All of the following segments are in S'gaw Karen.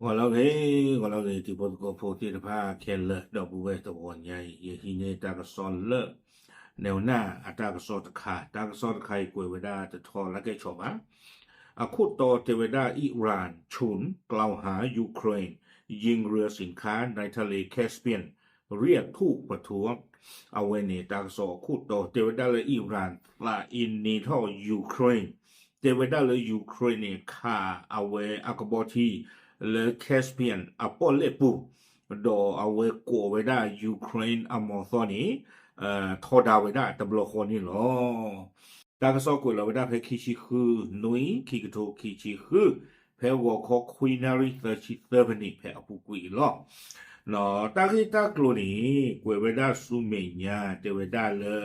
ဂီၤလၢအဂ့ၤ, ဂီၤလၢအဂ့ၤ တံၤဖိသကိးဖိသ့ၣ်တဖၣ်ခဲလၢာ် ဒီပုၢ်ဝဲၢ်တဂီၤညါအံၤ ယဟံးန့ၢ်တၢ်ကစီၣ်လၢ နဲဝနၢ်အတၢ်ကစီၣ်တခါ, တၢ်ကစီၣ်တခါအံၤကွဲးဝဲဒၣ်တထီလၢကဲဆီဘၣ်. အခိၣ်တီတဲဝဲဒၣ် Iran ชุนกล่าวหา Ukraine ยิงเรือสินค้าในทะเลแคสเปียนเรียกทูตประท้วง အဝဲန့ၣ် တၢ်ကစီၣ်အခိၣ်တီတဲဝဲဒၣ်လၢ Iran သးအ့န့ထီၣ် Ukraine, တဲဝဲဒၣ်လၢ Ukraine န့ၣ် ခးအဝဲအကဘီထံ လၢ Caspian အပီၣ်လဲၣ်ပူၤ, ဒီးအဝဲကိးဝဲဒၣ် Ukraine အမီၤသီန့ၣ် ထီဒါဝဲဒၣ်တဘျီဃီန့ၣ်လီၤ. တၢ်ကစီၣ်ကွဲးလီၤဝဲဒၣ်ဖဲခံဆံဃု နွံ ခံကထိခံဆံဃု, ဖဲဂီၤခီခွံနၣ်ရံၣ်သၢဆံသၢမံးနံး ဖဲအပူၤကွံာ်အံၤလီၤ. တၢ်ဂ့ၢ်တၢ်ကျိၤန့ၣ် ကွဲးဝဲဒၣ်ဆူမဲာ်ညါ တဲဝဲဒၣ်လၢ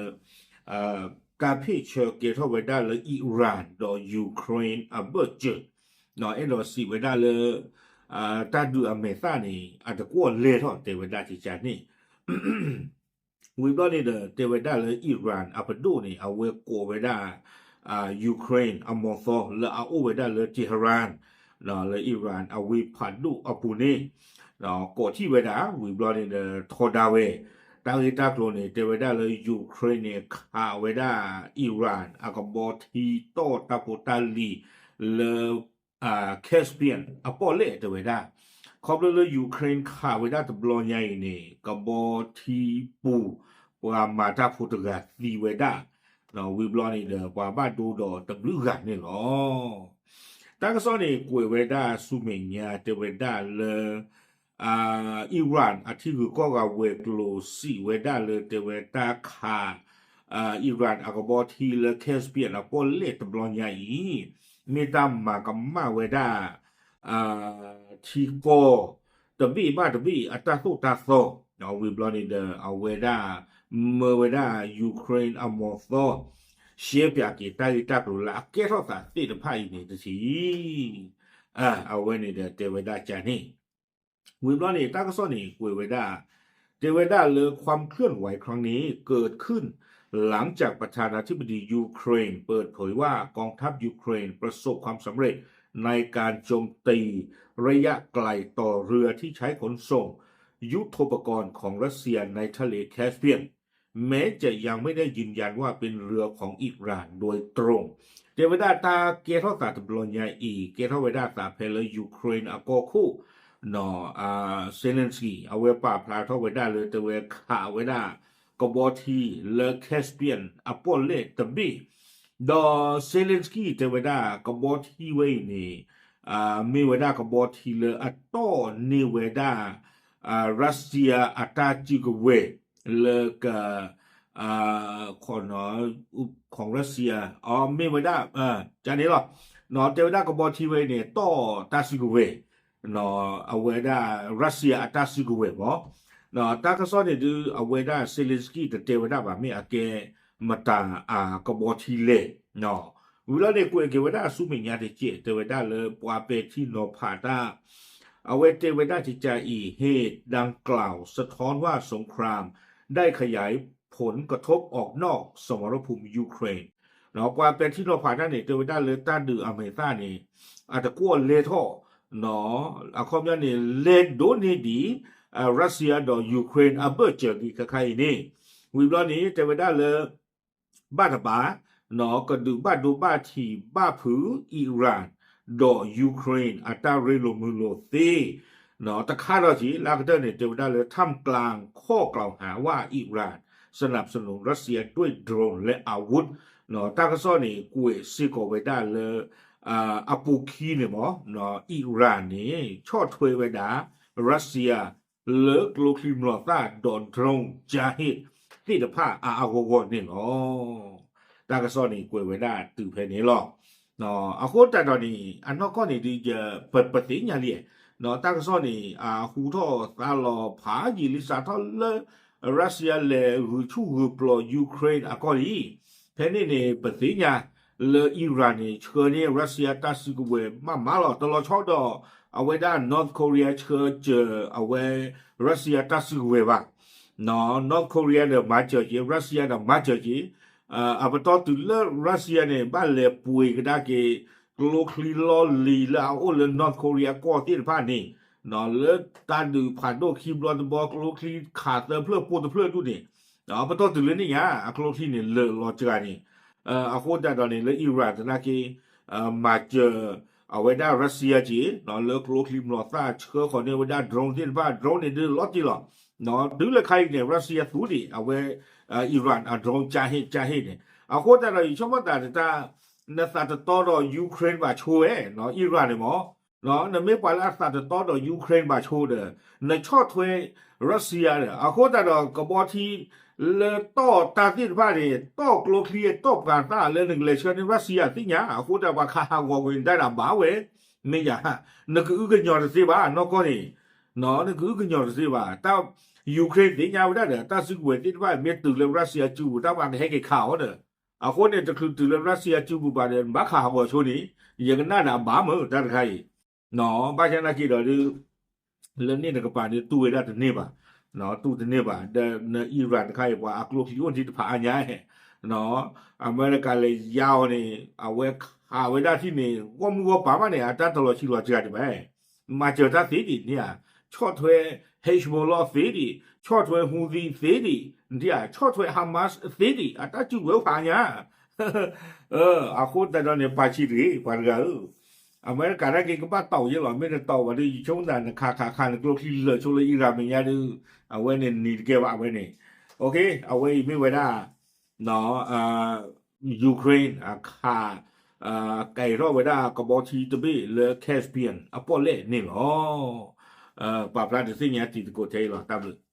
တၢ်ဖ့ၣ်ဆၢကဲထီၣ်ဝဲဒၣ်လၢ Iran ဒီး Ukraine အဘၢၣ်စၢၤ, အဲၣ်ဒိးစံးဝဲဒၣ်လၢ တၢ်ဒုးအမဲာ်သၣ်န့ၣ် အတကွီၣ်လဲၢ်ထီၣ် တဲဝဲဒၣ်ကကန့ၣ် ဝံၤဘျီန့ၣ်ဒီး တဲဝဲဒၣ်လၢ Iran အပဒိၣ်န့ၣ် အဝဲကိးဝဲဒၣ် Ukraine အမီၤသီလၢအအိၣ်ဝဲဒၣ်လၢ Tehran လၢ Iran အဝ့ၢ်ဖးဒိၣ်အပူၤန့ၣ် ကိးထီၣ်ဝဲဒၣ် ဝံၤဘျီန့ၣ်ဒီး ထီဒါဝဲ တၢ်ဂ့ၢ်တၢ်ကျိၤန့ၣ် တဲဝဲဒၣ်လၢ Ukraine န့ၣ် ခးဝဲဒၣ် Iran အကဘီထံတီၢ်တၢ်ဖိတၢ်လံၤလၢ Caspian အပီၣ်လဲၣ် တဲဝဲဒၣ်. ခီဖျိလၢ Ukraine ခးဝဲဒၣ်တဘျီညါအံၤန့ၣ် ကဘီထံပူၤ ပှၤမၤတၢ်ဖိတဂၤသံဝဲဒၣ်, ဝံၤဘျီန့ၣ်ဒီး ပှၤဘၣ်ဒိဒီးတဘျုးဂၤန့ၣ်လီၤ. တၢ်ကစီၣ်န့ၣ် ကွဲးဝဲဒၣ်ဆူမဲာ်ညါ တဲဝဲဒၣ်လၢ Iran အထံဂုၤကီၢ်ဂၤဝဲၤကျိၤစံးဝဲဒၣ်လၢ တဲဝဲတၢ်ခး Iran အကဘီထံလၢ Caspian အပီၣ်လဲၣ်တဘျီညါအံၤ မ့ၢ်တၢ်မၤကမၣ်ဝဲဒၣ် ထံကီၢ်တဘ့ၣ်ဘၣ်တဘ့ၣ်အတၢ်သိၣ်တၢ်သီ, ဝံၤဘျီန့ၣ်ဒီး အဝဲဒၣ်မၢဝဲဒၣ် Ukraine အမီၤသီ ရှဲပၠးက့ၤတၢ်ဂ့ၢ်တၢ်ကျိၤလၢအကဲထီၣ်သးသ့ၣ်တဖၣ်အံၤန့ၣ်တထံၣ် အဝဲန့ၣ်ဒီးတဲဝဲဒၣ်ကန့ၣ် ဝံၤဘျီန့ၣ် တၢ်ကစီၣ်န့ၣ် ကွဲးဝဲဒၣ် တဲဝဲဒၣ်လၢ ความเคลื่อนไหวครั้งนี้เกิดขึ้นหลังจากประธานาธิบดียูเครนเปิดเผยว่ากองทัพยูเครนประสบความสำเร็จในการโจมตีระยะไกลต่อเรือที่ใช้ขนส่งยุทโธปกรณ์ของรัสเซียในทะเลแคสเปียน แม้จะยังไม่ได้ยืนยันว่าเป็นเรือของอิหร่านโดยตรง တဲဝဲဒၣ်တၢ်ကဲထီၣ်သးတဘျီညါအံၤ ကဲထီၣ်ဝဲဒၣ်သးဖဲလၢ Ukraine အကီၢ်ခိၣ် Zelensky အဝဲပာ်ဖျါထီၣ်ဝဲဒၣ်လၢ တဲဝဲခးဝဲဒၣ် ကဘီထံလၢ Caspian အပီၣ်လဲၣ်တဘ့ၣ်, ဒီး Zelensky တဲဝဲဒၣ်ကဘီထံဝဲအံၤန့ၣ် မ့ၢ်ဝဲဒၣ်ကဘီထံလၢအတီၢ်န့ၢ်ဝဲဒၣ် Russia အတၢ်စုကဝဲၤလၢက ของRussia အီၤ မ့ၢ်ဝဲဒၣ် ကန့ၣ်လီၤ. တဲဝဲဒၣ်ကဘီထံဝဲအံၤန့ၣ် တီၢ်တၢ်စုကဝဲၤ အဝဲဒၣ် Russia အတၢ်စုကဝဲၤမး. တၢ်ကစီၣ်န့ၣ်ဒုး အဝဲဒၣ် Zelensky တတဲဝဲဒၣ်ဘၣ် မ့ၢ်အကဲမတၤအကဘီထံလဲၣ်. ဝံၤလီၤန့ၣ် ကွဲးက့ၤဝဲဒၣ်ဆူမဲာ်ညါတက့ၢ် တဲဝဲဒၣ်လၢပှၤပဲာ်ထံနီၤဖးတၢ် အဝဲတဲဝဲဒၣ်ကကအံၤ เหตุดังกล่าวสะท้อนว่าสงครามได้ขยายผลกระทบออกนอกสมรภูมิยูเครน ပှၤပဲာ်ထံနီၤဖးတၢ်န့ၣ် တဲဝဲဒၣ်လၢတၢ်ဒုးအမဲာ်သၣ်န့ၣ် အတကွီၣ်လဲၢ်ထီၣ် အခီပညီန့ၣ် လဲၤဒိးန့ၢ်ဒံး Russia ဒီး Ukraine အဘၢၣ်စၢၤလံခဲခါအံၤန့ၣ် ဝံၤဘျီန့ၣ် တဲဝဲဒၣ်လၢ ဘၣ်တဘၣ် ကဒုးဘၣ်ဒိဘၣ်ထံးဘၣ်ဖုး Iran ဒီး Ukraine အတၢ်ရ့လိာ်မုာ်လိာ်သ့ တခါဒီးက့ၤ လၢအကတၢၢ်န့ၣ် တဲဝဲဒၣ်လၢ ท่ามกลางข้อกล่าวหาว่าอิหร่านสนับสนุนรัสเซียด้วยโดรนและอาวุธ တၢ်ကစီၣ်န့ၣ် ကွဲးစ့ၢ်ကီးဝဲဒၣ်လၢ အပူၤခံန့ၣ်မး Iran န့ၣ် ဆီၣ်ထွဲဝဲဒၣ် Russia လၢကျိချံမျိာ်သၣ်ဒီး drone ကၠါဟ့ၣ် သ့ၣ်တဖၣ်အါအါဂီၢ်ဂီၢ်န့ၣ်လီၤ. တၢ်ကစီၣ်န့ၣ် ကွဲးဝဲဒၣ်တုၤဖဲန့ၣ်လီၤ. အဃိသတးဒီးန့ၣ် အနီၢ်ကီၢ်န့ၣ်ဒုး ပသ့ၣ်ညါလံ တၢ်ကစီၣ်န့ၣ် အဟူထီၣ်သါလီၤဖးယံာ်လံ စးထီၣ်လၢ Russia လဲၤဂုာ်ဆူၣ်ဂုာ်ပျီ Ukraine အကီၢ်လံ. ဖဲန့ၣ်န့ၣ် ပသ့ၣ်ညါလၢ Iran န့ၣ် ဆှၢန့ၢ် Russia တၢ်စုကဝဲၤမးမးလီၤ. တလီၤဆီဒီး အဝဲဒၣ် North Korea ဆှၢစၢၤအဝဲ Russia တၢ်စုကဝဲၤဘၣ်. North Korea ဒီးမၤစၢၤက့ၤ Russia ဒီးမၤစၢၤက့ၤ အပတီၢ်တုၤလၢ Russia န့ၣ် ဘၣ်လဲၤပှ့ၤကဒါက့ၤ ကျိချံလီၢ်လံၤလၢအအိၣ်လၢ North Korea ကီၢ်သ့ၣ်တဖၣ်န့ၣ် လၢတၢ်ဒုးဖးဒိၣ်ခံဘျီတဘျီ ကျိချံခးသၢဖျၢၣ်ပိၢ်တဖျၢၣ်ဒူၣ်န့ၣ် ပတီၢ်တုၤလၢန့ၣ်ညါ အကျိချံန့ၣ်လၢာ်လီၤစှၤန့ၣ် အဃိသတးဒီးန့ၣ် လၢ Iran သနာ်က့ မၤစၢၤ အဝဲဒၣ် Russia က့ၤ လၢကျိချံမျိာ်သၣ်ဆှၢဃီၤန့ၢ်ဝဲဒၣ် drone သ့ၣ်တဖၣ် drone န့ၣ်ဒုးလီၤတံၢ်လီၤ. တုၤလၢခါအံၤန့ၣ် Russia သူဒံး အဝဲ Iran အ drone ကၠါဟ့ၣ်ကၠါဟ့ၣ်န့ၣ် အဃိသတးဒီး ယဆိကမိၣ်သးတၢ် နသးတတီဒီး Ukraine ဘၣ်ဆိဝဲ Iran န့ၣ်မ့ၢ် နမ့ၢ်ပှၤလၢအသးတတီဒီး Ukraine ဘၣ်ဆိဒီး နဆီၣ်ထွဲ Russia ဒီး အဃိသတးဒီး ကဘီထံ လၢတီၢ်တၢ်သ့ၣ်တဖၣ်န့ၣ် တီၢ်ကျိချံ တီၢ်ပှၤသၣ်လၢနကလဲၤဆှၢန့ၢ် Russia သ့ၣ်ညါ အဃိသတးပှၤခးဟးဂီၤကွံာ်တၢ်ဒၣ်ဘၣ်ဝဲ မ့ၢ်ယၤ နကအုကညီၤတသ့ဘၣ် နီၢ်ကီၢ်န့ၣ် နကအုကညီၤတသ့ဘၣ် တၢ် Ukraine သ့ၣ်ညါဝဲဒၣ်ဒီး တၢ်စုကဝဲၤသ့ၣ်တဖၣ် မ့ၢ်တုၤလၢ Russia စုပူၤ တၢ်ပှၤကဟဲက့ၤခးအီၤဒီး အဃိန့ၣ် တချုးတုၤလၢ Russia စုပူၤဘၣ်ဒီး နဘၣ်ခးဟးဂီၤဆိန့ၣ် ယကနၣ်ဒီးအဘၣ်မုာ်တၢ်တခါအံၤ ဘၣ်ဆၣ်သနာ်က့ဒီးဒုး လၢန့ၣ်တကပၤဒုး တူၢ်ဝဲဒၣ်တန့ၢ်ဘၣ်, တူၢ်တန့ၢ်ဘၣ်, ဒီးန Iran တခါအံၤ ပှၤအကျိချံအိၣ်ဒံးတဖၣ်အါညါ, အမဲရကၤလဲၤယါအီၤန့ၣ် အဝဲခးဝဲဒၣ်ထံၣ်န့ၣ် ဂီၢ်မုၢ်ဂီၢ်ပၤမးန့ၣ် အတၢ်တလီၤဆံးလီၤစှၤဒံးဘၣ်, မၤစၢၤတၢ်သ့ဒံးန့ၣ်ဧါ, ဆီၣ်ထွဲ Hezbollah သ့ဒံး, ဆီၣ်ထွဲ Houthi သ့ဒံး, ဒ်ဧါ, ဆီၣ်ထွဲ Hamas သ့ဒံး, အတၢ်စုကဝဲၤအိၣ်ဖးအါညါ အဃိသတးဒီးန့ၣ် ပာ်ဆံးတဂ့ၤ ပှၤတဂၤဧၢ, အမဲရကၤနာ်က့ကဘၣ်တီၢ်ယဲလီၤ, မ့ၢ်တတီၢ်ဘၣ်ဒီး ယဆိကမိၣ်သး နခးခးခး နကျိချံလၢာ်ဆိလၢ Iran မဲာ်ညါဒီး အဝဲန့ၣ်နံၤတကဲဘၣ် အဝဲန့ၣ်, အဝဲအံၤမ့ၢ်ဝဲဒၣ် Ukraine အခး ကဲထီၣ်ဝဲဒၣ်ကဘီထံတဘ့ၣ်လၢ Caspian အပီၣ်လဲၣ်န့ၣ်လီၤ. ပာ်ဖျါဒုးသ့ၣ်ညါတံၤသကိးထဲအံၤလီၤ, တၢ်ဘျုး